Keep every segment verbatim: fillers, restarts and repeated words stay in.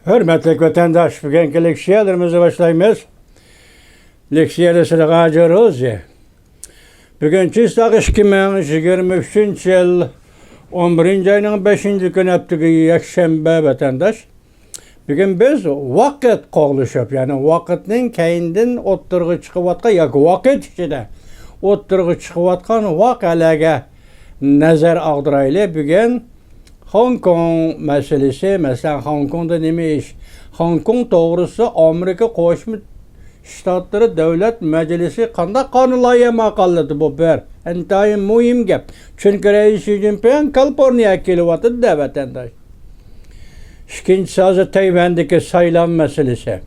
ھۆرمەتلىك ۋەتەنداش، بۈگۈنكى لېكسىيەلىرىمىزنى باشلايمىز. لېكسىيەدە سىلىغا ھاجى روزى. بۈگۈن چىسلاق ئىككى مىڭ يىگىرمە ئۈچىنچى يىل ئون بىرىنچى ئاينىڭ بەشىنچى كۈنى، ھەپتىگە يەكشەنبە، ۋەتەنداش. بۈگۈن بىز ۋاقىت قوغلىشىپ، يەنى ۋاقىتنىڭ كەينىدىن ئوتتۇرىغا چىقىۋاتقان ياكى ۋاقىت ئىچىدە ئوتتۇرىغا چىقىۋاتقان ۋەقەلەرگە نەزەر ئاغدۇرايلى. بۈگۈن خوڭكوڭ مەسىلىسى، مەسىلەن، خوڭكوڭدا نېمە ئىش؟ خوڭكوڭ توغرىسىدا ئامېرىكا قوشما شتاتلىرى دۆلەت مەجلىسى قانداق قانۇن لايىھە ماقۇللىدى؟ بۇ بىر ئىنتايىن مۇھىم گەپ. چۈنكى رەئىس شى جىنپىڭ كالىفورنىيەگە كېلىۋاتىدۇ-دە، ۋەتەنداش. ئىككىنچىسى، ھازىر تەيۋەندىكى سايلام مەسىلىسى.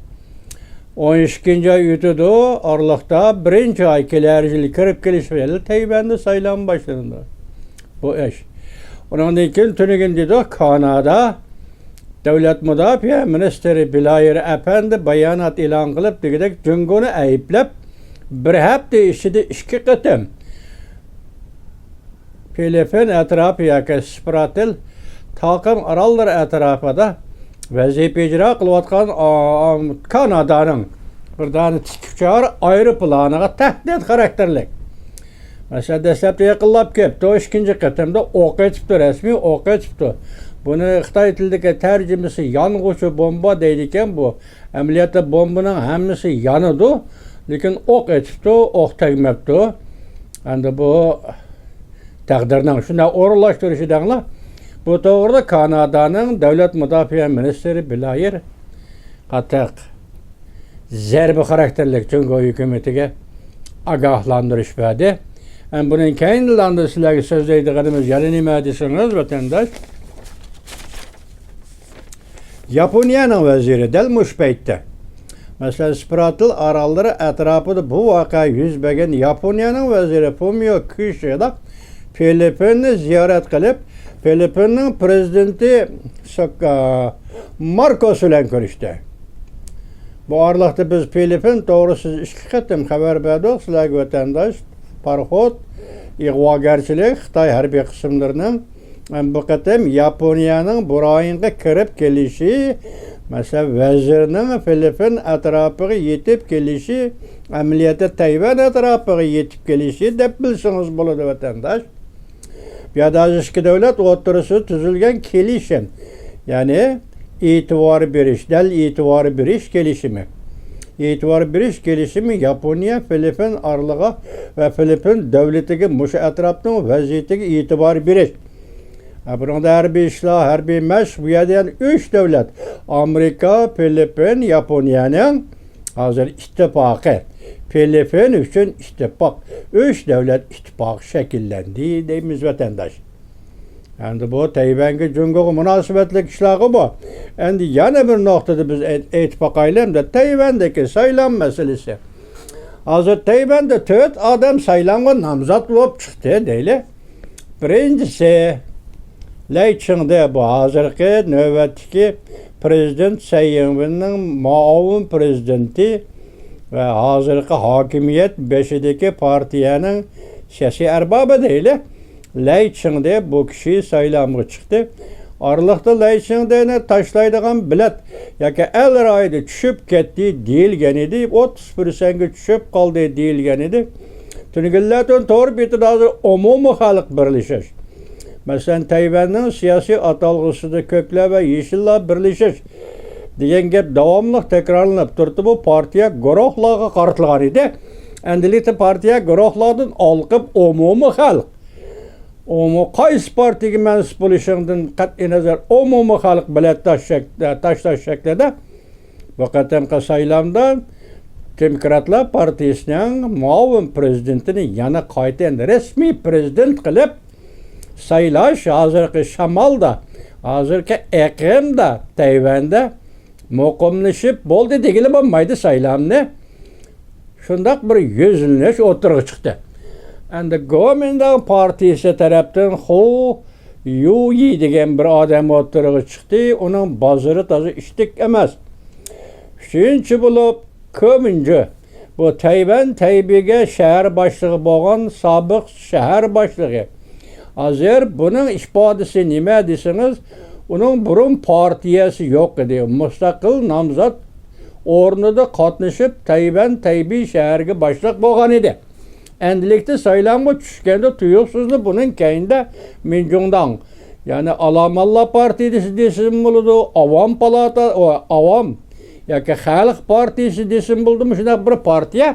ئون ئىككىنچى ئاي ئۆتىدۇ، ئارىلىقتا بىرىنچى ئاي، كېلەر يىل كىرىپ كېلىش بىلەن تەيۋەندە سايلام باشلىنىدۇ. بۇ ئىش. ئۇنىڭدىن كېيىن تۈنۈگۈن دېدۇق، كانادا دۆلەت مۇداپىئە مىنىستىرى بىلايىر ئەپەندى بايانات ئېلان قىلىپ، دېگۈدەك جۇڭگونى ئەيىبلەپ، بىر ھەپتە ئىچىدە ئىككى قېتىم فىلىپپىن ئەتراپى ياكى سپراتىل تاقىم ئاراللىرى ئەتراپىدا ۋەزىپە ئىجرا قىلىۋاتقان، ئا، كانادانىڭ بىر دانە تىك ئۇچار ئايروپىلانىغا تەھدىت خاراكتېرلىك. مەسىلەن، دەسلەپتە يېقىنلاپ كەپتۇ، ئىككىنچى قېتىمدا ئوق ئېتىپتۇ، رەسمىي ئوق ئېتىپتۇ. بۇنى خىتاي تىلىدىكى تەرجىمىسى يانغۇچى بومبا دەيدىكەن بۇ. ئەمەلىيەتتە بومبىنىڭ ھەممىسى يانىدۇ، لېكىن ئوق ئېتىپتۇ، ئوق تەگمەپتۇ. ئەمدى بۇ تەقدىرنىڭ شۇنداق ئورۇنلاشتۇرۇشى دەڭلا. بۇ توغرىدا كانادانىڭ دۆلەت مۇداپىئە مىنىستىرى بىلايىر قاتتىق زەربە خاراكتېرلىك جۇڭگو ھۆكۈمىتىگە ئاگاھلاندۇرۇش بەردى. ھەم بۇنىڭ كەينىدىن سىلەرگە سۆزلەيدىغىنىمىز يەنە نېمە دېسىڭىز، ۋەتەنداش؟ ياپونىيەنىڭ ۋەزىرى دەل مۇشۇ پەيتتە، مەسىلەن، سپراتل ئاراللىرى ئەتراپىدا بۇ ۋەقە يۈز بەرگەن ياپونىيەنىڭ ۋەزىرى فۇمىيو كىشىدا فىلىپپىننى زىيارەت قىلىپ، فىلىپپىننىڭ پرېزىدېنتى سوكا-، ماركوس بىلەن كۆرۈشتى. بۇ ئارىلىقتا بىز فىلىپپىن توغرىسىدا ئىككى قېتىم خەۋەر بەردۇق سىلەرگە، ۋەتەنداش. پاراخوت، ئىغۋاگەرچىلىك، خىتاي ھەربىي قىسىملىرىنىڭ بۇ قېتىم ياپونىيەنىڭ بۇ رايونغا كىرىپ كېلىشى، مەسىلەن، ۋەزىرنىڭ فىلىپپىن ئەتراپىغا يېتىپ كېلىشى، ئەمەلىيەتتە تەيۋەن ئەتراپىغا يېتىپ كېلىشى دەپ بىلسىڭىز بولىدۇ، ۋەتەنداش. بۇ يەردە ھازىر ئىككى دۆلەت ئوتتۇرىسىدا تۈزۈلگەن كېلىشىم، يەنى ئېتىبار بېرىش، دەل ئېتىبار بېرىش كېلىشىمى. ئېتىبار بېرىش كېلىشىمى ياپونىيە، فىلىپپىن ئارىلىقى ۋە فىلىپپىن دۆلىتىگە مۇشۇ ئەتراپنىڭ ۋەزىيىتىگە ئېتىبار بېرىش. ھە، بۇنىڭدا ھەربىي ئىشلار، ھەربىي مەشىق، بۇ يەردە يەنە ئۈچ دۆلەت، ئامېرىكا، فىلىپپىن، ياپونىيەنىڭ ھازىر ئىتتىپاقى، فىلىپپىن ئۈچۈن ئىتتىپاق، ئۈچ دۆلەت ئىتتىپاقى شەكىللەندى دەيمىز، ۋەتەنداش. ئەمدى بۇ تەيۋەنگە، جۇڭگوغا مۇناسىۋەتلىك ئىشلارغۇ بۇ. ئەمدى يەنە بىر نۇقتىدا بىز ئېيت-، ئېيتىپ باقايلى، ئەمدى تەيۋەندىكى سايلام مەسىلىسى. ھازىر تەيۋەندە تۆت ئادەم سايلامغا نامزات بولۇپ چىقتى دەيلى. بىرىنچىسى، لەي چىڭدې، بۇ ھازىرقى نۆۋەتتىكى پرېزىدېنت سەي ئىڭۋېننىڭ مۇئاۋىن پرېزىدېنتى ۋە ھازىرقى ھاكىمىيەت بېشىدىكى پارتىيەنىڭ سىياسىي ئەربابى دەيلى. لەي چىڭدې بۇ كىشى سايلامغا چىقتى. ئارىلىقتا لەي چىڭدېنى تاشلايدىغان بېلەت ياكى ئەل رايىدا چۈشۈپ كەتتى دېيىلگەن ئىدى، ئوتتۇز پىرسەنتكە چۈشۈپ قالدى دېيىلگەن ئىدى. تۈنۈگۈنلەردىن تور بېتىدە ھازىر ئومۇمىي خەلق بىرلىشىش، مەسىلەن، تەيۋەننىڭ سىياسىي ئاتالغۇسىدا كۆكلەر ۋە يېشىللار بىرلىشىش دېگەن گەپ داۋاملىق تەكرارلىنىپ تۇرۇپتۇ. بۇ پارتىيە گۇرۇھلارغا قارىتىلغان ئىدى. ئەمدىلىكتە پارتىيە گۇرۇھلاردىن ھالقىپ ئومۇمىي خەلق، ئومۇ-، قايسى پارتىيەگە مەنسۇپ بولۇشۇڭدىن قەتئىينەزەر، ئومۇمىي خەلق بېلەت تاش-، تاشلاش شەكلىدە بۇ قېتىمقى سايلامدا دېموكراتلار پارتىيىسىنىڭ مۇئاۋىن پرېزىدېنتىنى يەنە قايتا رەسمىي پرېزىدېنت قىلىپ سايلاش، ھازىرقى شامالدا، ھازىرقى ئېقىمدا تەيۋەندە مۇقىملىشىپ بولدى دېگىلى بولمايدۇ سايلامنى. شۇنداق بىر يۈزلىنىش ئوتتۇرىغا چىقتى. ئەمدى گومىنداڭ پارتىيىسى تەرەپتىن خۇ يۇيى دېگەن بىر ئادەم ئوتتۇرىغا چىقتى. ئۇنىڭ بازىرى تازا ئىشتىك ئەمەس. ئۈچىنچى بولۇپ، كېمىنجى، بۇ تەيۋەن تەيبېيگە شەھەر باشلىقى بولغان سابىق شەھەر باشلىقى. ھازىر بۇنىڭ ئىپادىسى نېمە دېسىڭىز، ئۇنىڭ بۇرۇن پارتىيەسى يوق ئىدى. مۇستەقىل نامزات ئورنىدا قاتنىشىپ، تەيۋەن تەيبېي شەھىرىگە باشلىق بولغان ئىدى. ئەمدىلىكتە سايلامغا چۈشكەندە تۇيۇقسىزلا بۇنىڭ كەينىدە مىنجۇڭداڭ، يەنى ئالامانلار پارتىيىسى دېسىمۇ بولىدۇ، ئاۋام پالاتا، ئاۋام ياكى خەلق پارتىيىسى دېسىمۇ بولىدۇ، مۇشۇنداق بىر پارتىيە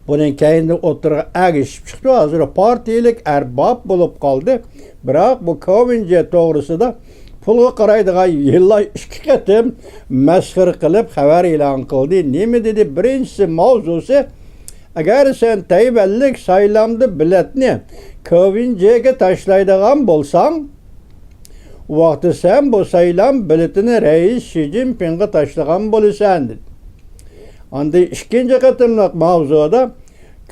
بۇنىڭ كەينىدە ئوتتۇرىغا ئەگىشىپ چىقتى. ھازىر پارتىيىلىك ئەرباب بولۇپ قالدى. بىراق بۇ كوۋىنجې توغرىسىدا پۇلغا قارايدىغان يىللار ئىككى قېتىم مەسخىرە قىلىپ خەۋەر ئېلان قىلدى. نېمە دېدى؟ بىرىنچىسى ماۋزۇسى، ئەگەر سەن تەيۋەنلىك سايلامدا بېلەتنى كوۋىنجېگە تاشلايدىغان بولساڭ، ئۇ ۋاقىتتا سەن بۇ سايلام بېلىتىنى رەئىس شى جىنپىڭغا تاشلىغان بولىسەن، دېدى. ئاندىن ئىككىنچى قېتىملىق ماۋزۇدا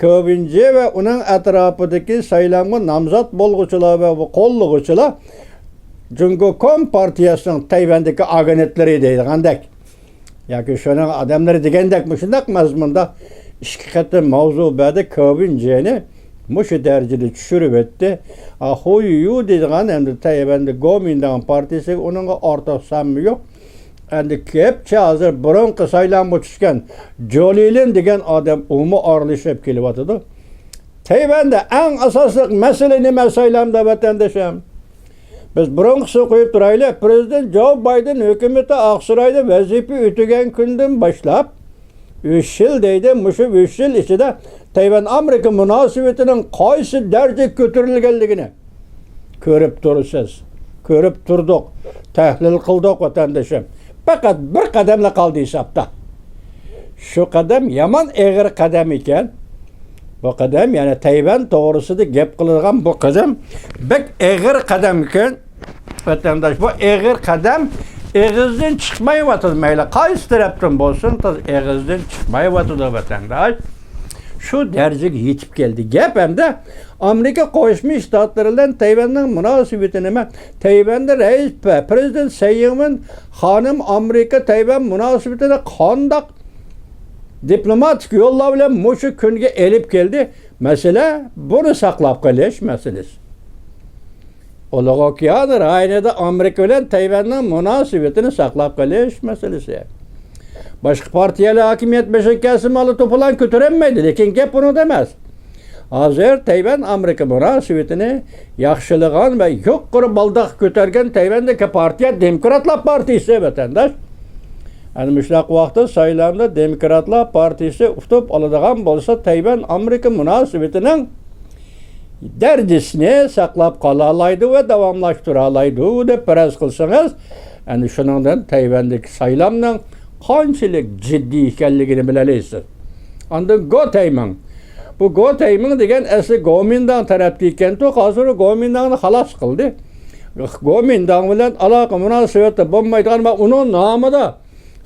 كوۋىنجې ۋە ئۇنىڭ ئەتراپىدىكى سايلامغا نامزات بولغۇچىلار ۋە قوللىغۇچىلار جۇڭگو كومپارتىيەسىنىڭ تەيۋەندىكى ئاگېنتلىرى دەيدىغاندەك، ياكى شۇنىڭ ئادەملىرى دېگەندەك مۇشۇنداق مەزمۇندا ئىككى قېتىم ماۋزۇ بەردى. كوۋىنجېنى مۇشۇ دەرىجىدە چۈشۈرۈۋەتتى. ئا، خۇيۇيۇ دەيدىغان ئەمدى تەيۋەندە گومىنداڭ پارتىيىسىگە ئۇنىڭغا ئارتۇق سەممە يوق. ئەمدى گەپچە ھازىر بۇرۇنقى سايلامغا چۈشكەن جولىلىن دېگەن ئادەم ئۇمۇ ئارىلىشىپ كېلىۋاتىدۇ. تەيۋەندە ئەڭ ئاساسلىق مەسىلە نېمە سايلامدا، ۋەتەندىشىم؟ بىز بۇرۇنقىسىنى قويۇپ تۇرايلى. پىرېزىدېنت جو بايدېن ھۆكۈمىتى ئاقسارايدا ۋەزىپە ئۆتىگەن كۈندىن باشلاپ، ئۈچ يىل دەيدۇ، مۇشۇ ئۈچ يىل ئىچىدە تەيۋەن ئامېرىكا مۇناسىۋىتىنىڭ قايسى دەرىجىگە كۆتۈرۈلگەنلىكىنى كۆرۈپ تۇرىسىز. كۆرۈپ تۇردۇق، تەھلىل قىلدۇق، ۋەتەندىشىم. پەقەت بىر قەدەملا قالدى ھېسابتا. شۇ قەدەم يامان ئېغىر قەدەم ئىكەن. بۇ قەدەم، يەنى تەيۋەن توغرىسىدا گەپ قىلىدىغان بۇ قەدەم بەك ئېغىر قەدەم ئىكەن. ۋەتەنداش، بۇ ئېغىر قەدەم ئېغىزدىن چىقمايۋاتىدۇ. مەيلى قايسى تەرەپتىن بولسۇن، تاز ئېغىزدىن چىقمايۋاتىدۇ، ۋەتەنداش. شۇ دەرىجىگە يېتىپ كەلدى. گەپ ئەمدى ئامېرىكا قوشما شتاتلىرى بىلەن تەيۋەننىڭ مۇناسىۋىتى نېمە؟ تەيۋەندە رەئىس، پىرېزىدېنت سەي ئىڭۋېن خانىم ئامېرىكا تەيۋەن مۇناسىۋىتىنى قانداق دىپلوماتىك يوللار بىلەن مۇشۇ كۈنگە ئېلىپ كەلدى؟ مەسىلە بۇنى ساقلاپ قېلىش مەسىلىسى. ئۇلۇغ ئوكيان رايونىدا ئامېرىكا بىلەن تەيۋەننىڭ مۇناسىۋىتىنى ساقلاپ قېلىش مەسىلىسى. باشقا پارتىيەلەر ھاكىمىيەت بېشىغا كەلسىمۇ، ئالا توپىلاڭ كۆتۈرەلمەيدۇ، لېكىن گەپ ئۇنىڭدا ئەمەس. ھازىر تەيۋەن ئامېرىكا مۇناسىۋىتىنى ياخشىلىغان ۋە يۇقىرى بالداققا كۆتۈرگەن تەيۋەندىكى پارتىيە دېموكراتلار پارتىيىسى، ۋەتەنداش. ئەنە مۇشۇنداق ۋاقىتتا سايلامدا دېموكراتلار پارتىيىسى ئۇتۇپ ئالىدىغان بولسا، تەيۋەن ئامېرىكا مۇناسىۋىتىنىڭ دەرىجىسىنى ساقلاپ قالالايدۇ ۋە داۋاملاشتۇرالايدۇ دەپ پەرەز قىلسىڭىز، ئەنە شۇنىڭدىن تەيۋەندىكى سايلامنىڭ قانچىلىك جىددىي ئىكەنلىكىنى بىلەلەيسىز. ئاندىن گو تەيمىڭ. بۇ گو تەيمىڭ دېگەن ئەسلى گومىنداڭ تەرەپتە ئىكەنتۇ، ھازىر گومىنداڭنى خالاس قىلدى. گومىنداڭ بىلەن ئالاقە مۇناسىۋەتتە بولمايدىغان ۋە ئۇنىڭ نامىدا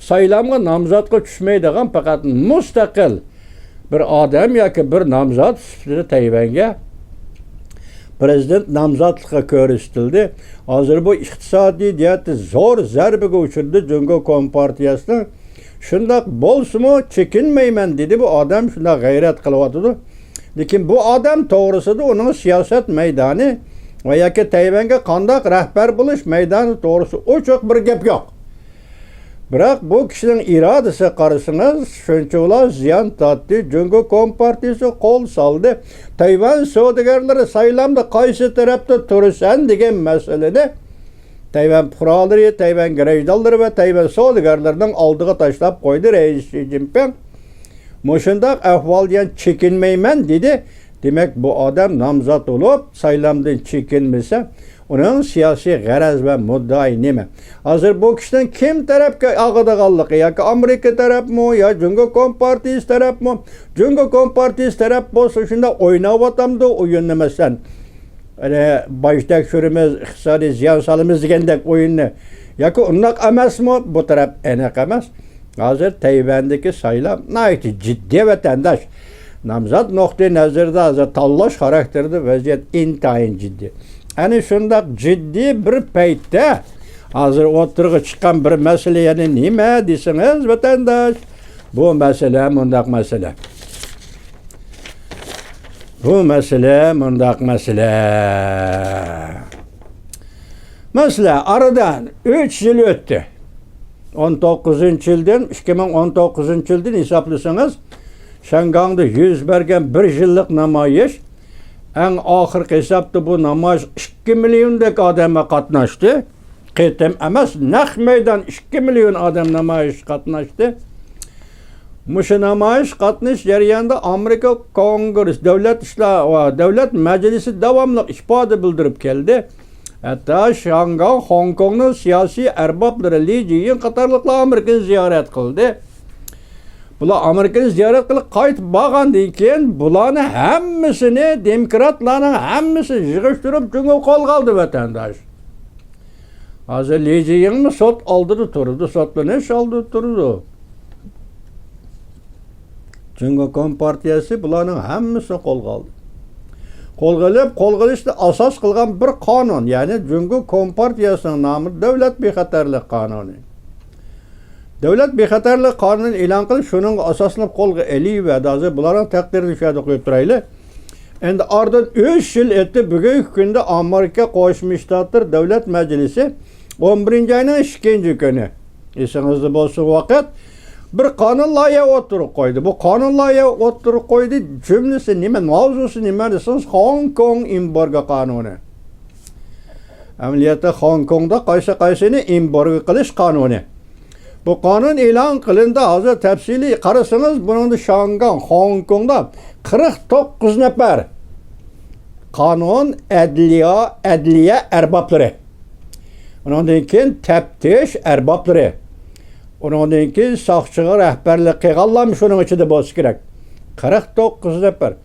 سايلامغا نامزاتقا چۈشمەيدىغان پەقەت مۇستەقىل بىر ئادەم ياكى بىر نامزات سۈپىتىدە تەيۋەنگە پىرېزىدېنت نامزاتلىقى كۆرسىتىلدى. ھازىر بۇ ئىقتىسادىي جەھەتتە زور زەربىگە ئۇچرىدى جۇڭگو كومپارتىيەسىنىڭ. شۇنداق بولسىمۇ چېكىنمەيمەن دېدى بۇ ئادەم، شۇنداق غەيرەت قىلىۋاتىدۇ. لېكىن بۇ ئادەم توغرىسىدا ئۇنىڭ سىياسەت مەيدانى ۋە ياكى تەيۋەنگە قانداق رەھبەر بولۇش مەيدانى توغرىسىدا ئوچۇق بىر گەپ يوق. بىراق بۇ كىشىنىڭ ئىرادىسىگە قارىسىڭىز، شۇنچىۋالا زىيان تارتتى. جۇڭگو كومپارتىيىسى قول سالدى. تەيۋەن سودىگەرلىرى سايلامدا قايسى تەرەپتە تۇرىسەن دېگەن مەسىلىنى تەيۋەن پۇقرالىرى، تەيۋەن گراژدانلىرى ۋە تەيۋەن سودىگەرلىرىنىڭ ئالدىغا تاشلاپ قويدى رەئىس شى جىنپىڭ. مۇشۇنداق ئەھۋالدىن چېكىنمەيمەن دېدى. دېمەك، بۇ ئادەم نامزات بولۇپ سايلامدىن چېكىنمىسە، ئۇنىڭ سىياسىي غەرەز ۋە مۇددىئايى نېمە؟ ھازىر بۇ كىشىنىڭ كىم تەرەپكە ئاغىدىغانلىقى، ياكى ئامېرىكا تەرەپمۇ، يا جۇڭگو كومپارتىيىسى تەرەپمۇ؟ جۇڭگو كومپارتىيىسى تەرەپ بولسا شۇنداق ئويناۋاتامدۇ ئويۇننى، مەسىلەن، ئەنە، باج تەكشۈرىمىز، ئىقتىسادىي زىيان سالىمىز دېگەندەك ئويۇننى. ياكى ئۇنداق ئەمەسمۇ؟ بۇ تەرەپ ئېنىق ئەمەس. ھازىر تەيۋەندىكى سايلام ناھايىتى جىددىي، ۋەتەنداش. نامزات نۇقتىئى نەزىرىدە ھازىر تاللاش خاراكتېرىدا ۋەزىيەت ئىنتايىن جىددىي. ئەنە شۇنداق جىددىي بىر پەيتتە ھازىر ئوتتۇرىغا چىققان بىر مەسىلە يەنە نېمە دېسىڭىز، ۋەتەنداش، بۇ مەسىلە مۇنداق مەسىلە. بۇ مەسىلە مۇنداق مەسىلە. مەسىلەن، ئارىدىن ئۈچ يىل ئۆتتى. ئون توققۇزىنچى يىلدىن، ئىككى مىڭ ئون توققۇزىنچى يىلدىن ھېسابلىسىڭىز، شياڭگاڭدا يۈز بەرگەن بىر يىللىق نامايىش، ئەڭ ئاخىرقى ھېسابتا بۇ نامايىش ئىككى مىليوندەك ئادەم قاتناشتى. قېتىم ئەمەس، نەق مەيدان ئىككى مىليون ئادەم نامايىشقا قاتناشتى. مۇشۇ نامايىش قاتنىشىش جەريانىدا ئامېرىكا كونگرېس دۆلەت ئىشلار ۋە دۆلەت مەجلىسى داۋاملىق ئىپادە بىلدۈرۈپ كەلدى. ھەتتا شياڭگاڭ، خوڭكوڭنىڭ سىياسىي ئەربابلىرى لى جىيىڭ قاتارلىقلار ئامېرىكىنى زىيارەت قىلدى. بۇلار ئامېرىكىنى زىيارەت قىلىپ قايتىپ بارغاندىن كېيىن، بۇلارنى ھەممىسىنى، دېموكراتلارنىڭ ھەممىسىنى يىغىشتۇرۇپ، جۇڭگو قولغا ئالدى، ۋەتەنداش. ھازىر لى جىيىڭمۇ سوت ئالدىدا تۇرىدۇ، سوتلىنىش ئالدىدا تۇرىدۇ. جۇڭگو كومپارتىيەسى بۇلارنىڭ ھەممىسىنى قولغا ئالدى. قولغا ئېلىپ، قولغا ئېلىشنى ئاساس قىلغان بىر قانۇن، يەنى جۇڭگو كومپارتىيەسىنىڭ نامىدا دۆلەت بىخەتەرلىك قانۇنى. دۆلەت بىخەتەرلىك قانۇنىنى ئېلان قىلىپ، شۇنىڭغا ئاساسلىنىپ قولغا ئېلىۋەردى. ھازىر بۇلارنىڭ تەقدىرىنى شۇ يەردە قويۇپ تۇرايلى. ئەمدى ئارىدىن ئۈچ يىل ئۆتتى. بۈگۈنكى كۈندە ئامېرىكا قوشما شتاتلىرى دۆلەت مەجلىسى ئون بىرىنچى ئاينىڭ ئىككىنچى كۈنى، ئېسىڭىزدە بولسا ۋاقىت، بىر قانۇن لايىھە ئوتتۇرىغا قويدى. بۇ قانۇن لايىھە ئوتتۇرىغا قويدى. جۈملىسى نېمە، ماۋزۇسى نېمە دېسىڭىز، خوڭكوڭ ئېمبارگو قانۇنى. ئەمەلىيەتتە خوڭكوڭدا قايسى قايسىنى ئېمبارگو قىلىش قانۇنى. بۇ قانۇن ئېلان قىلىندى. ھازىر تەپسىلىي قارىسىڭىز، بۇنىڭدا شياڭگاڭ، خوڭكوڭدا قىرىق توققۇز نەپەر قانۇن، ئەدلىيە، ئەدلىيە ئەربابلىرى، ئۇنىڭدىن كېيىن تەپتىش ئەربابلىرى، ئۇنىڭدىن كېيىن ساقچىغا رەھبەرلىك قىلغانلارمۇ شۇنىڭ ئىچىدە بولسا كېرەك. قىرىق توققۇز نەپەر.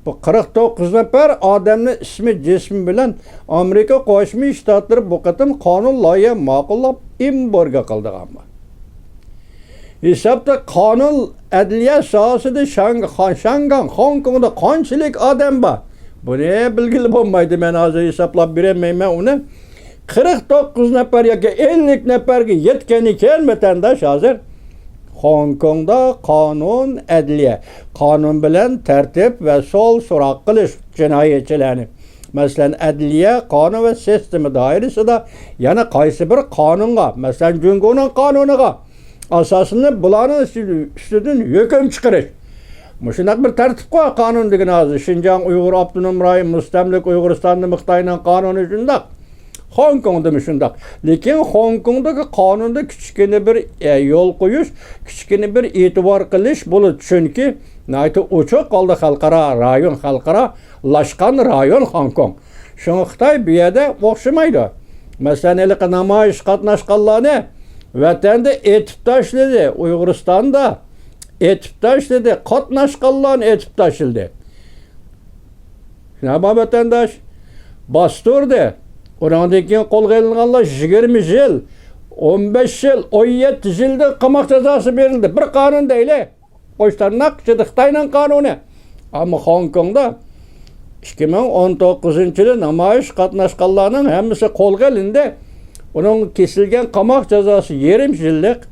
بۇ قىرىق توققۇز نەپەر ئادەمنى ئىسمى جىسمى بىلەن ئامېرىكا قوشما شتاتلىرى بۇ قېتىم قانۇن لايىھە ماقۇللاپ ئېمبارگو قىلىدىغان بار. ھېسابتا قانۇن ئەدلىيە ساھەسىدە شاڭ-، خا-، شياڭگاڭ، خوڭكوڭدا قانچىلىك ئادەم بار؟ بۇنى بىلگىلى بولمايدۇ. مەن ھازىر ھېسابلاپ بېرەلمەيمەن ئۇنى. قىرىق توققۇز نەپەر ياكى ئەللىك نەپەرگە يەتكەندىن كېيىن ۋەتەنداش ھازىر خوڭكوڭدا قانۇن، ئەدلىيە، قانۇن بىلەن تەرتىپ ۋە سول سوراق قىلىش جىنايەتچىلەرنى، مەسىلەن، ئەدلىيە، قانۇن ۋە سىستېما دائىرىسىدا يەنە قايسى بىر قانۇنغا، مەسىلەن، جۇڭگونىڭ قانۇنىغا ئاساسلىنىپ، بۇلارنىڭ ئۈستىدىن ھۆكۈم چىقىرىش. مۇشۇنداق بىر تەرتىپ قويۇپ، قانۇن دېگەن ھازىر شىنجاڭ ئۇيغۇر ئاپتونوم رايون، مۇستەملىكە ئۇيغۇرىستاندا خىتاينىڭ قانۇنى شۇنداق. خوڭكوڭدىمۇ شۇنداق. لېكىن خوڭكوڭدىكى قانۇندا كىچىككىنە بىر، ئە، يول قويۇش، كىچىككىنە بىر ئېتىبار قىلىش بولىدۇ. چۈنكى ناھايىتى ئوچۇق ھالدا خەلقئارا رايون، خەلقئارالاشقان رايون خوڭكوڭ. شۇڭا خىتاي بۇ يەردە ئوخشىمايدۇ. مەسىلەن، ھېلىقى نامايىش قاتناشقانلارنى ۋەتەندە ئېتىپ تاشلىدى، ئۇيغۇرىستاندا ئېتىپ تاشلىدى، قاتناشقانلارنى ئېتىپ تاشلىدى. شۇنداقمۇ ۋەتەنداش؟ باستۇردى. ئۇنىڭدىن كېيىن قولغا ئېلىنغانلار يىگىرمە يىل، ئون بەش يىل، ئون يەتتە يىلدىن قاماق جازاسى بېرىلدى. بىر قانۇن دەيلى. قوش تىرناق ئىچىدە خىتاينىڭ قانۇنى. ئەمما خوڭكوڭدا ئىككى مىڭ ئون توققۇزىنچى يىلى نامايىش قاتناشقانلارنىڭ ھەممىسى قولغا ئېلىندى. ئۇنىڭ كېسىلگەن قاماق جازاسى يېرىم يىللىق،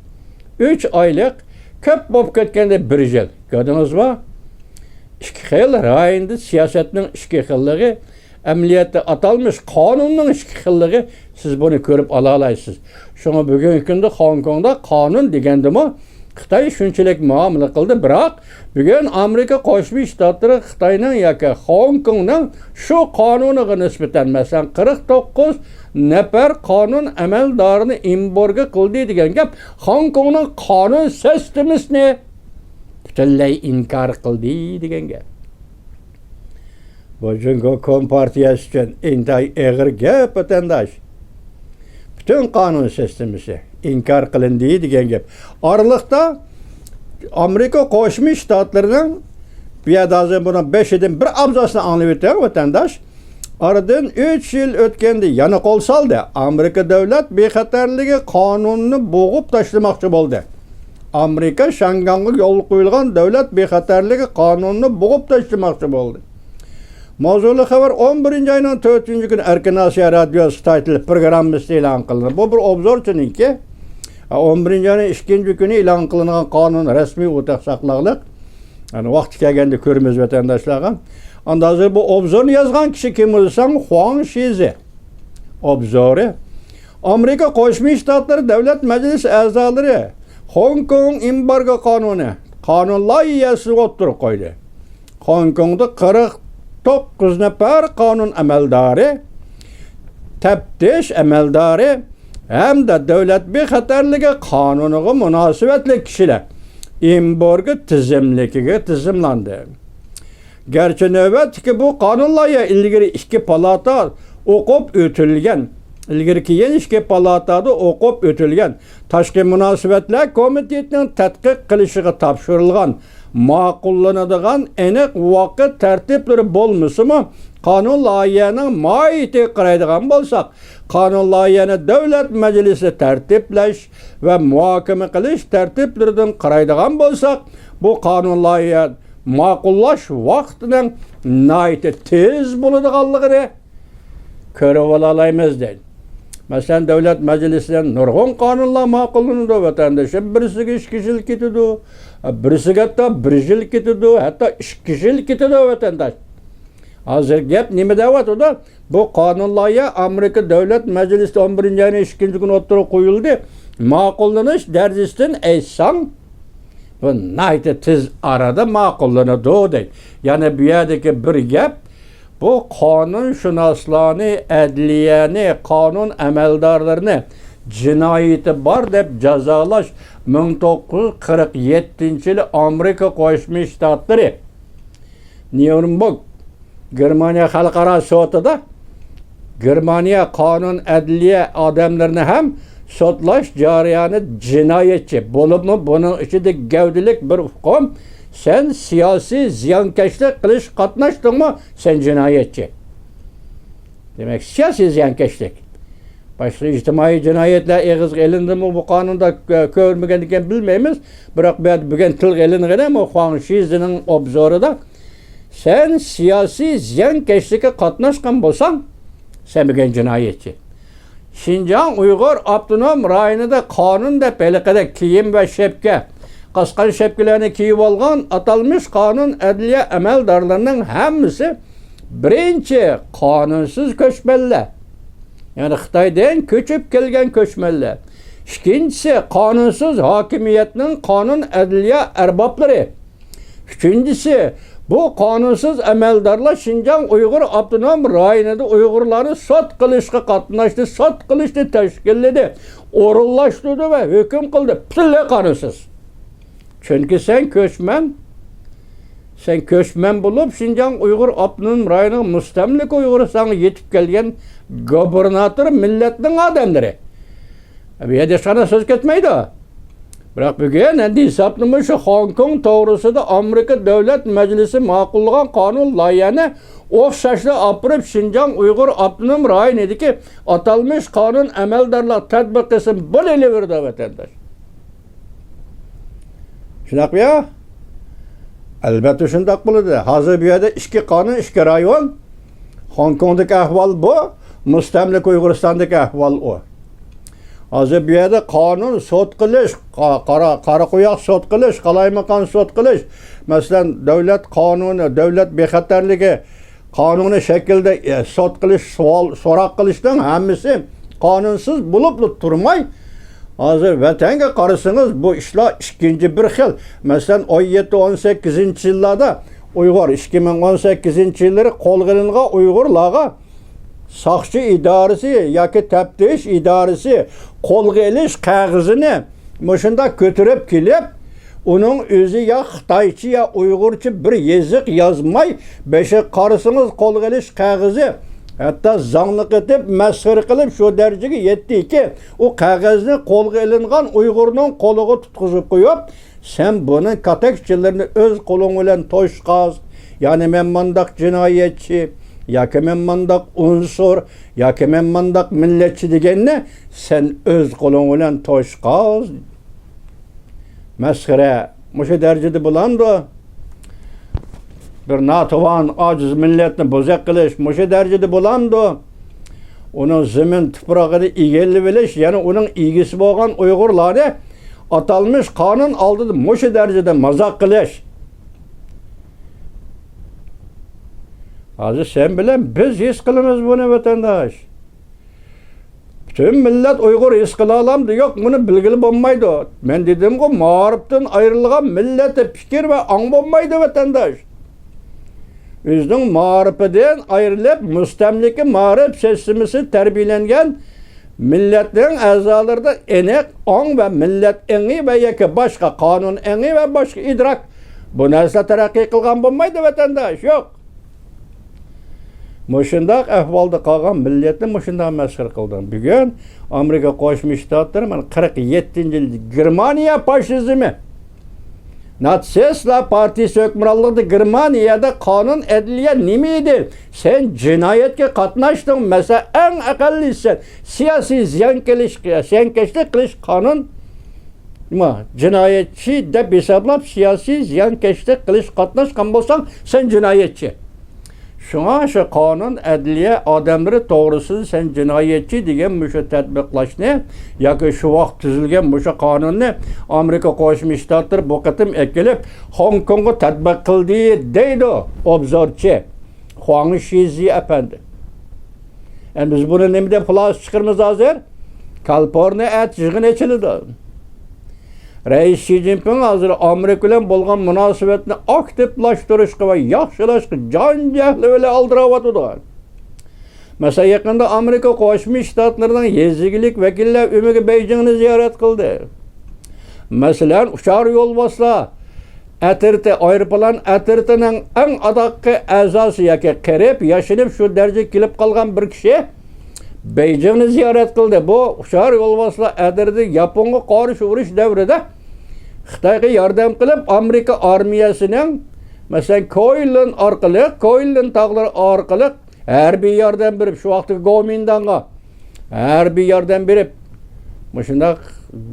ئۈچ ئايلىق، كۆپ بولۇپ كەتكەندە بىر يىل. كۆردىڭىزمۇ؟ ئىككى خىل رايوندا سىياسەتنىڭ ئىككى خىللىقى، ئەمەلىيەتتە ئاتالمىش قانۇننىڭ ئىككى خىللىقى، سىز بۇنى كۆرۈپ ئالالايسىز. شۇڭا بۈگۈنكى كۈندە خوڭكوڭدا قانۇن دېگەندىمۇ خىتاي شۇنچىلىك مۇئامىلە قىلدى، بىراق بۈگۈن ئامېرىكا قوشما شتاتلىرى خىتاينىڭ ياكى خوڭكوڭنىڭ شۇ قانۇنىغا نىسبەتەن، مەسىلەن، قىرىق توققۇز نەپەر قانۇن ئەمەلدارىنى ئېمبارگو قىلدى دېگەن گەپ خوڭكوڭنىڭ قانۇن سىستېمىسىنى پۈتۈنلەي ئىنكار قىلدى دېگەن گەپ. بۇ جۇڭگو كومپارتىيەسى ئۈچۈن ئىنتايىن ئېغىر گەپ، ۋەتەنداش. پۈتۈن قانۇن سىستېمىسى ئىنكار قىلىندى دېگەن گەپ. ئارىلىقتا ئامېرىكا قوشما شتاتلىرىنىڭ، بۇ يەردە ھازىر بۇنىڭ بېشىدىن بىر ئابزاسنى ئاڭلىۋېتىڭ، ۋەتەنداش. ئارىدىن ئۈچ يىل ئۆتكەندە يەنە قول سالدى. ئامېرىكا دۆلەت بىخەتەرلىكى قانۇنىنى بوغۇپ تاشلىماقچى بولدى. ئامېرىكا شياڭگاڭغا يولغا قويۇلغان دۆلەت بىخەتەرلىكى قانۇنىنى بوغۇپ تاشلىماقچى بولدى. ماۋزۇلۇق خەۋەر ئون بىرىنچى ئاينىڭ تۆتىنچى كۈنى ئەركىن ئاسىيا رادىيوسى خىتاي تىلى پروگراممىسىدا ئېلان قىلىندى. بۇ بىر ئوبزورچىنىڭكى. ئون بىرىنچى ئاينىڭ ئىككىنچى كۈنى ئېلان قىلىنغان قانۇن رەسمىي ئۇ تېخى ساقلاقلىق. يەنى ۋاقتى كەلگەندە كۆرىمىز ۋەتەنداشلارغا. ئاندا ھازىر بۇ ئوبزورنى يازغان كىشى كىم دېسەڭ، خۇاڭ شىزى. ئوبزورى. ئامېرىكا قوشما شتاتلىرى دۆلەت مەجلىسى ئەزالىرى خوڭكوڭ ئېمبارگو قانۇنى، قانۇن لايىھەسىنى ئوتتۇرىغا قويدى. خوڭكوڭدا قىرىق توققۇز نەپەر قانۇن ئەمەلدارى، تەپتىش ئەمەلدارى ھەمدە دۆلەت بىخەتەرلىكى قانۇنىغا مۇناسىۋەتلىك كىشىلەر ئېمبارگو تىزىملىكىگە تىزىملاندى. گەرچە نۆۋەتتىكى بۇ قانۇن لايىھە ئىلگىرى ئىككى پالاتا ئوقۇپ ئۆتۈلگەن، ئىلگىرى كېيىن ئىككى پالاتا ئوقۇپ ئۆتۈلگەن، تاشقى مۇناسىۋەتلەر كومىتېتىنىڭ تەتقىق قىلىشىغا تاپشۇرۇلغان، ماقۇللىنىدىغان ئېنىق ۋاقىت تەرتىپلىرى بولمىسىمۇ، قانۇن لايىھەنىڭ ماھىيىتىگە قارايدىغان بولساق، قانۇن لايىھەنى دۆلەت مەجلىسى تەرتىپلەش ۋە مۇھاكىمە قىلىش تەرتىپلىرىدىن قارايدىغان بولساق، بۇ قانۇن لايىھە ماقۇللاش ۋاقتىنىڭ ناھايىتى تېز بولىدىغانلىقىنى كۆرۈۋالالايمىز دەيدۇ. مەسىلەن، دۆلەت مەجلىسىدە نۇرغۇن قانۇنلار ماقۇللىنىدۇ، ۋەتەنداشلار. بىرسىگە ئىككى يىل كېتىدۇ، بىرسىگە ھەتتا بىر يىل كېتىدۇ، ھەتتا ئىككى يىل كېتىدۇ، ۋەتەنداش. ھازىر گەپ نېمە دەۋاتىدۇ؟ بۇ قانۇن لايىھە ئامېرىكا دۆلەت مەجلىسىدە ئون بىرىنچى ئاينىڭ ئىككىنچى كۈنى ئوتتۇرىغا قويۇلدى. ماقۇللىنىش دەرىجىسىدىن ئېيتساڭ، بۇ ناھايىتى تېز ئارىدا ماقۇللىنىدۇ دەيدۇ. يەنى بۇ يەردىكى بىر گەپ، بۇ قانۇنشۇناسلارنى، ئەدلىيەنى، قانۇن ئەمەلدارلىرىنى جىنايىتى بار دەپ جازالاش مىڭ توققۇز يۈز قىرىق يەتتىنچى يىلى ئامېرىكا قوشما شتاتلىرى نيۇرنبېرگ گېرمانىيە خەلقئارا سوتىدا گېرمانىيە قانۇن ئەدلىيە ئادەملىرىنى ھەم سوتلاش جەريانى جىنايەتچى، بولۇپمۇ بۇنىڭ ئىچىدە گەۋدىلىك بىر ئۇقۇم، سەن سىياسىي زىيانكەشلىك قىلىش قاتناشتىڭمۇ، سەن جىنايەتچى. دېمەك، سىياسىي زىيانكەشلىك. باشقا ئىجتىمائىي جىنايەتلەر ئېغىزغا ئېلىندىمۇ بۇ قانۇندا، كۆ-، كۆرمىگەن ئىكەن، بىلمەيمىز. بىراق بۇ يەردە بۈگۈن تىلغا ئېلىنغىنى بۇ خۇاڭ شىزىنىڭ ئوبزورىدا، سەن سىياسىي زىيانكەشلىككە قاتناشقان بولساڭ، سەن بۈگۈن جىنايەتچى. شىنجاڭ ئۇيغۇر ئاپتونوم رايونىدا قانۇن دەپ ھېلىقىدەك كىيىم ۋە شەپكە، قاسقان شەپكىلەرنى كىيىۋالغان ئاتالمىش قانۇن ئەدلىيە ئەمەلدارلىرىنىڭ ھەممىسى بىرىنچى قانۇنسىز كۆچمەنلەر، يەنى خىتايدىن كۆچۈپ كەلگەن كۆچمەنلەر. ئىككىنچىسى، قانۇنسىز ھاكىمىيەتنىڭ قانۇن ئەدلىيە ئەربابلىرى. ئۈچىنچىسى، بۇ قانۇنسىز ئەمەلدارلار شىنجاڭ ئۇيغۇر ئاپتونوم رايونىدا ئۇيغۇرلارنى سوت قىلىشقا قاتناشتى، سوت قىلىشنى تەشكىللىدى، ئورۇنلاشتۇردى ۋە ھۆكۈم قىلدى. پۈتۈنلەي قانۇنسىز. چۈنكى سەن كۆچمەن، سەن كۆچمەن بولۇپ، شىنجاڭ ئۇيغۇر ئاپتونوم رايونىغا مۇستەملىكە ئۇيغۇرىستانغا يېتىپ كەلگەن گوبېرناتور مىللەتنىڭ ئادەملىرى. بۇ يەردە ھېچقانداق سۆز كەتمەيدۇ. بىراق بۈگۈن ئەمدى ھېسابنىمۇ شۇ خوڭكوڭ توغرىسىدا ئامېرىكا دۆلەت مەجلىسى ماقۇللىغان قانۇن لايىھەنى ئوخشاشلا ئاپىرىپ، شىنجاڭ ئۇيغۇر ئاپتونوم رايونىدىكى ئاتالمىش قانۇن ئەمەلدارلار تەتبىق قىلسۇن، بولۇۋېرىدۇ، ۋەتەنداش. شۇنداقمۇ يا؟ ئەلۋەتتە شۇنداق بولىدۇ. ھازىر بۇ يەردە ئىككى قانۇن، ئىككى رايون. خوڭكوڭدىكى ئەھۋال بۇ، مۇستەملىكە ئۇيغۇرىستاندىكى ئەھۋال ئۇ. ھازىر بۇ يەردە قانۇن سوت قىلىش، قا-، قارا، قارا قوياق سوت قىلىش، قالايمىقان سوت قىلىش، مەسىلەن، دۆلەت قانۇنى، دۆلەت بىخەتەرلىكى قانۇنىي شەكىلدە، ئە، سوت قىلىش، سوئال، سوراق قىلىشنىڭ ھەممىسى قانۇنسىز بولۇپلا تۇرماي، ھازىر ۋەتەنگە قارىسىڭىز، بۇ ئىشلار ئىككىنچى بىر خىل. مەسىلەن، ئون يەتتە، ئون سەككىزىنچى يىللاردا ئۇيغۇر، ئىككى مىڭ ئون سەككىزىنچى يىللىرى قولغا ئېلىنغان ئۇيغۇرلارغا ساقچى ئىدارىسى ياكى تەپتىش ئىدارىسى قولغا ئېلىش قەغىزىنى مۇشۇنداق كۆتۈرۈپ كېلىپ، ئۇنىڭ ئۆزى يا خىتايچە، يا ئۇيغۇرچە بىر يېزىق يازماي، بېشىغا قارىسىڭىز قولغا ئېلىش قەغىزى، ھەتتا زاڭلىق ئېتىپ، مەسخىرە قىلىپ، شۇ دەرىجىگە يەتتىكى، ئۇ قەغەزنى قولغا ئېلىنغان ئۇيغۇرنىڭ قولىغا تۇتقۇزۇپ قويۇپ، سەن بۇنىڭ كاتەكچىلىرىنى ئۆز قولۇڭ بىلەن توشقاز، يەنى مەن مانداق جىنايەتچى، ياكى مەن مانداق ئۇنسۇر، ياكى مەن مانداق مىللەتچى دېگەننى سەن ئۆز قولۇڭ بىلەن توشقاز. مەسخىرە، مۇشۇ دەرىجىدە بولامدۇ؟ بىر ناتىۋان، ئاجىز مىللەتنى بوزەك قىلىش مۇشۇ دەرىجىدە بولامدۇ؟ ئۇنىڭ زېمىن تۇپرىقىنى ئىگىلىۋېلىش، يەنى ئۇنىڭ ئىگىسى بولغان ئۇيغۇرلارنى ئاتالمىش قانۇن ئالدىدا مۇشۇ دەرىجىدە مازاق قىلىش. ھازىر سەن بىلەن بىز ھېس قىلىمىز بۇنى، ۋەتەنداش. پۈتۈن مىللەت ئۇيغۇر ھېس قىلالامدۇ؟ يوق، بۇنى بىلگىلى بولمايدۇ. مەن دېدىمغۇ، مائارىپتىن ئايرىلغان مىللەتتە پىكىر ۋە ئاڭ بولمايدۇ، ۋەتەنداش. ئۆزىنىڭ مائارىپىدىن ئايرىلىپ، مۇستەملىكە مائارىپ سىستېمىسى تەربىيەلەنگەن مىللەتنىڭ ئەزالىرىدا ئېنىق ئاڭ ۋە مىللەت ئېڭى ۋە ياكى باشقا قانۇن ئېڭى ۋە باشقا ئىدراك، بۇ نەرسىلەر تەرەققىي قىلغان بولمايدۇ، ۋەتەنداش، يوق. مۇشۇنداق ئەھۋالدا قالغان مىللەتنى مۇشۇنداق مەسخىرە قىلدىڭ. بۈگۈن ئامېرىكا قوشما شتاتلىرى، مانا، قىرىق يەتتىنچى يىل گېرمانىيە فاشىزمى، ناتسىستلار پارتىيىسى ھۆكۈمرانلىقىدا گېرمانىيەدە قانۇن ئەدلىيە نېمە ئىدى؟ سەن جىنايەتكە قاتناشتىڭ، مەسىلەن، ئەڭ ئەقەللىي سەن سىياسىي زىيانكەش-، زىيانكەشلىك قىلىش قانۇن، ما، جىنايەتچى دەپ ھېسابلاپ، سىياسىي زىيانكەشلىك قىلىش قاتناشقان بولساڭ، سەن جىنايەتچى. شۇڭا شۇ قانۇن ئەدلىيە ئادەملىرى توغرىسىدا سەن جىنايەتچى دېگەن مۇشۇ تەتبىقلاشنى ياكى شۇ ۋاقىت تۈزۈلگەن مۇشۇ قانۇننى ئامېرىكا قوشما شتاتلىرى بۇ قېتىم ئەكېلىپ خوڭكوڭغا تەتبىق قىلدى دەيدۇ ئوبزورچى خۇاڭ شىزى ئەپەندى. ئەمدى بىز بۇنى نېمە دەپ خۇلاسە چىقىرىمىز ھازىر؟ كالىفورنىيە ئەتە يىغىن ئېچىلىدۇ. رەئىس شى جىنپىڭ ھازىر ئامېرىكا بىلەن بولغان مۇناسىۋەتنى ئاكتىپلاشتۇرۇشقا ۋە ياخشىلاشقا جان-جەھلى بىلەن ئالدىراۋاتىدۇ. مەسىلەن، يېقىندا ئامېرىكا قوشما شتاتلىرىنىڭ يېزا ئىگىلىك ۋەكىللەر ئۆمىكى بېيجىڭنى زىيارەت قىلدى. مەسىلەن، ئۇچار يولۋاسلار ئەترىتى، ئايروپىلان ئەترىتىنىڭ ئەڭ ئاداققى ئەزاسى ياكى قېرىپ ياشىنىپ شۇ دەرىجىگە كېلىپ قالغان بىر كىشى بېيجىڭنى زىيارەت قىلدى. بۇ ئۇچار يولۋاسلار ئەترىتى ياپونغا قارشى ئۇرۇش دەۋرىدە خىتايغا ياردەم قىلىپ، ئامېرىكا ئارمىيەسىنىڭ، مەسىلەن، كويلىن ئارقىلىق، كويلىن تاغلىرى ئارقىلىق ھەربىي ياردەم بېرىپ، شۇ ۋاقىتتىكى گومىنداڭغا ھەربىي ياردەم بېرىپ، مۇشۇنداق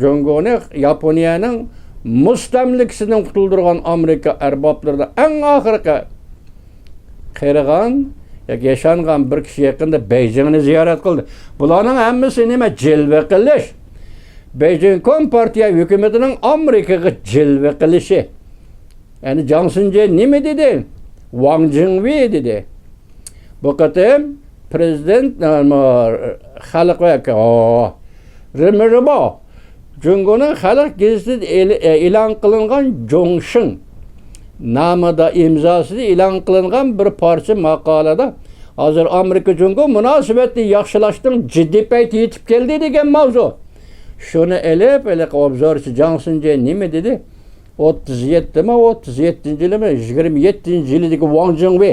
جۇڭگونى ياپونىيەنىڭ مۇستەملىكىسىدىن قۇتۇلدۇرغان ئامېرىكا ئەربابلىرىدا ئەڭ ئاخىرقى قېرىغان ياكى ياشانغان بىر كىشى يېقىندا بېيجىڭنى زىيارەت قىلدى. بۇلارنىڭ ھەممىسى نېمە؟ جىلۋە قىلىش. بېيجىڭ كومپارتىيە ھۆكۈمىتىنىڭ ئامېرىكىغا جىلۋە قىلىشى. يەنى جاڭ سىنجې نېمە دېدى؟ ۋاڭ جىڭۋې دېدى. بۇ قېتىم پرېزىدېنت، ئە، خەلق ۋە، ئو، رېمېرىبو جۇڭگونىڭ خەلق گېزىتىدە ئېلان قىلىنغان جۇڭشىڭ نامىدا ئىمزاسىدا ئېلان قىلىنغان بىر پارچە ماقالىدا ھازىر ئامېرىكا جۇڭگو مۇناسىۋەتنى ياخشىلاشنىڭ جىددىي پەيتى يېتىپ كەلدى دېگەن ماۋزۇ. شۇنى ئېلىپ، ھېلىقى ئوبزورچى جاڭ سىنجې نېمە دېدى؟ ئوتتۇز يەتتىمۇ، ئوتتۇز يەتتىنچى يىلىمۇ، يىگىرمە يەتتىنچى يىلىدىكى ۋاڭ جىڭۋې،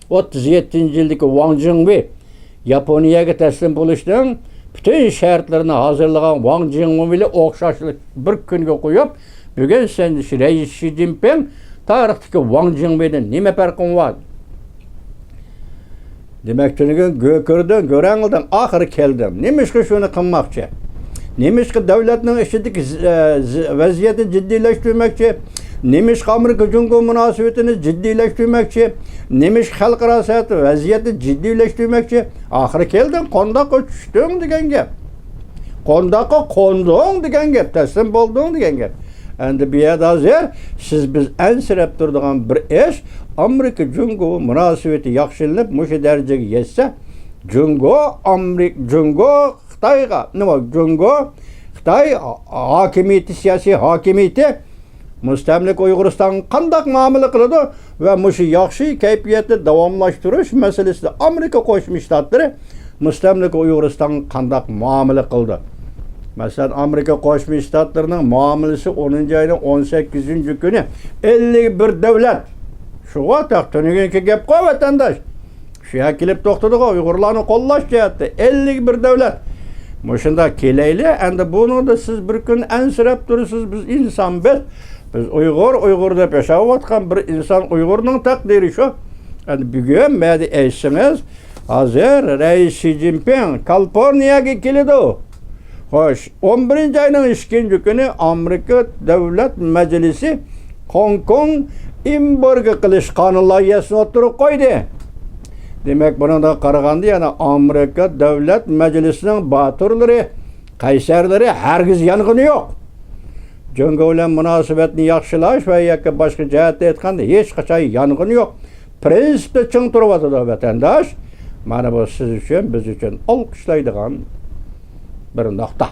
ئوتتۇز يەتتىنچى يىلىدىكى ۋاڭ جىڭۋې ياپونىيەگە تەسلىم بولۇشنىڭ پۈتۈن شەرتلىرىنى ھازىرلىغان ۋاڭ جىڭۋې بىلەن ئوخشاشلا بىر كۈنگە قويۇپ، بۈگۈن سەن رەئىس شى جىنپىڭ تارىختىكى ۋاڭ جىڭۋېدىن نېمە پەرقىڭ بار؟ دېمەك، تۈنۈگۈن گۆ كۆردۈڭ، گۆرەڭلىدىڭ، ئاخىرى كەلدىڭ. نېمىشقا شۇنى قىلماقچى؟ نېمىشقا دۆلەتنىڭ ئىچىدىكى ز-، ئە، ز-، ۋەزىيەتنى جىددىيلەشتۈرمەكچى؟ نېمىشقا ئامېرىكا جۇڭگو مۇناسىۋىتىنى جىددىيلەشتۈرمەكچى؟ نېمىشقا خەلقئارا سەھنىدە ۋەزىيەتنى جىددىيلەشتۈرمەكچى؟ ئاخىرى كەلدىڭ، قانداققا چۈشتۈڭ دېگەن گەپ. قانداققا قوندۇڭ دېگەن گەپ، تەسلىم بولدۇڭ دېگەن گەپ. ئەمدى بۇ يەردە ھازىر سىز بىز ئەنسىرەپ تۇرىدىغان بىر ئىش، ئامېرىكا جۇڭگو مۇناسىۋىتى ياخشىلىنىپ، مۇشۇ دەرىجىگە يەتسە، جۇڭگو، ئامېرىك-، جۇڭگو خىتايغا، نېمە، جۇڭگو خىتاي ھاكىمىيىتى، سىياسىي ھاكىمىيىتى، مۇستەملىكە ئۇيغۇرىستانغا قانداق مۇئامىلە قىلىدۇ ۋە مۇشۇ ياخشى كەيپىياتنى داۋاملاشتۇرۇش مەسىلىسىدە ئامېرىكا قوشما شتاتلىرى مۇستەملىكە ئۇيغۇرىستانغا قانداق مۇئامىلە قىلدى؟ مەسىلەن، ئامېرىكا قوشما شتاتلىرىنىڭ مۇئامىلىسى ئونىنچى ئاينىڭ ئون سەككىزىنچى كۈنى ئەللىك بىر دۆلەت، شۇغا تەق تۈنۈگۈنكى گەپقۇ، ۋەتەنداش. شۇ يەرگە كېلىپ توختىدىغۇ، ئۇيغۇرلارنى قوللاش جەھەتتە ئەللىك بىر دۆلەت. مۇشۇنداق كېلەيلى، ئەمدى بۇنىڭدا سىز بىر كۈن ئەنسىرەپ تۇرىسىز، بىز ئىنسان بىز، بىز ئۇيغۇر، ئۇيغۇر دەپ ياشاۋاتقان بىر ئىنسان، ئۇيغۇرنىڭ تەقدىرى شۇ. ئەمدى بۈگۈن مەدە ئېيتسىڭىز، ھازىر رەئىس شى جىنپىڭ كالىفورنىيەگە كېلىدۇ. خوش، ئون بىرىنچى ئاينىڭ ئىككىنچى كۈنى ئامېرىكا دۆلەت مەجلىسى خوڭكوڭ ئېمبارگو قىلىش قانۇن لايىھەسىنى ئوتتۇرىغا قويدى. دېمەك، بۇنىڭدىن قارىغاندا، يەنە ئامېرىكا دۆلەت مەجلىسىنىڭ باتۇرلىرى، قەيسەرلىرى ھەرگىز يانغىنى يوق. جۇڭگو بىلەن مۇناسىۋەتنى ياخشىلاش ۋە ياكى باشقا جەھەتتە ئېيتقاندا، ھېچقاچان يانغىنى يوق. پرىنسىپتا چىڭ تۇرۇۋاتىدۇ، ۋەتەنداش. مانا بۇ سىز ئۈچۈن، بىز ئۈچۈن ئالقىشلايدىغان بىر نۇقتا.